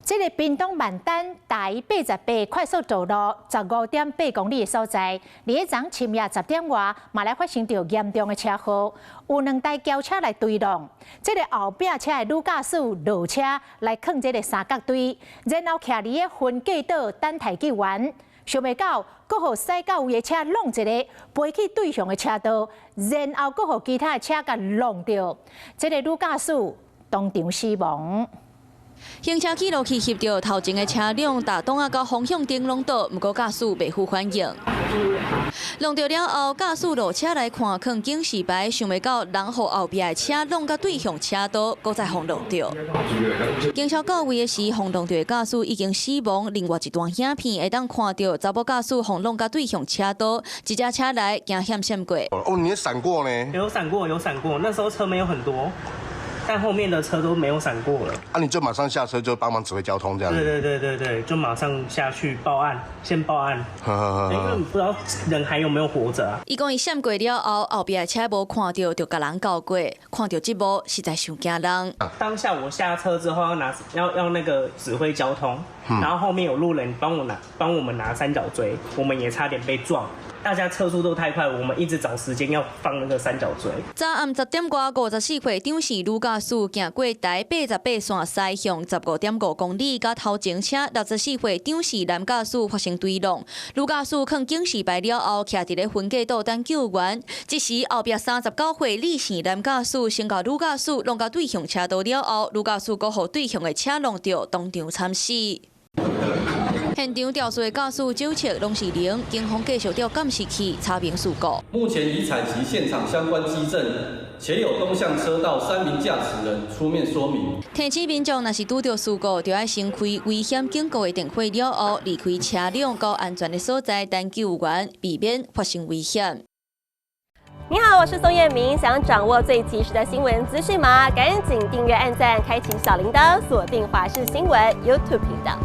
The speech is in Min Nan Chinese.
這个屏東萬丹台88快速道路15.8公里的所在，佇咧昨深夜10點外，嘛來發生著嚴重的車禍，有兩台轎車來對挵，這个後壁車的女駕駛落車來囥這个三角錐，然後徛佇咧分隔島等待救援，想袂到，閣予駛到位的車挵一个，飛去對向的車道，然後閣予其他的車共挵著，這个女駕駛當場死亡。行車記錄器翕著頭前的車輛，踏擋仔到方向燈攏倒，毋過駕駛袂付反應。挵著了後，駕駛落車來看，囥警示牌，想袂到人予後壁的車挵到對向車道，閣再予挵著。警車到位的時，予挵著的駕駛已經死亡。另外一段影片會當看著查某駕駛予挵到對向車道，一隻車來驚險閃過。哦，你閃過呢？有閃過，有閃過。那時候車沒有很多。但後面的車都沒有閃過了。啊，你就馬上下車就幫忙指揮交通這樣子。對對對對對，就馬上下去報案，先報案，因為不知道人還有沒有活著啊。伊講伊閃過了後，後壁的車無看著，就共人鉤過，看著這幕實在傷驚人。當下我下車之後要拿要那個指揮交通，然後後面有路人幫我拿幫我們拿三角錐，我們也差點被撞。大家車速都太快，我們一直找時間要放那個三角錐。昨暗10點外54分，張姓女駕駛行過台88線西向15.5公里，佮頭前車64歲張姓男駕駛發生對挵。女駕駛囥警示牌了後，徛佇咧分隔島等救援。這時後壁39歲李姓男駕駛先共女駕駛挵到對向車道了後，女駕駛閣予對向的車挵著，當場慘死。現場肇事的駕駛酒測攏是零，警方繼續調監視器查明事故。目前已採集現場相關跡證，且有東向車道三名駕駛人出面說明。提醒民眾，若是拄著事故，就愛先開危險警告的電話了後，離開車輛到安全的所在等救援，避免發生危險。你好，我是宋燕明，想掌握最及時的新聞資訊嗎？趕緊訂閱、按讚、開啟小鈴鐺，鎖定華視新聞 YouTube 頻道。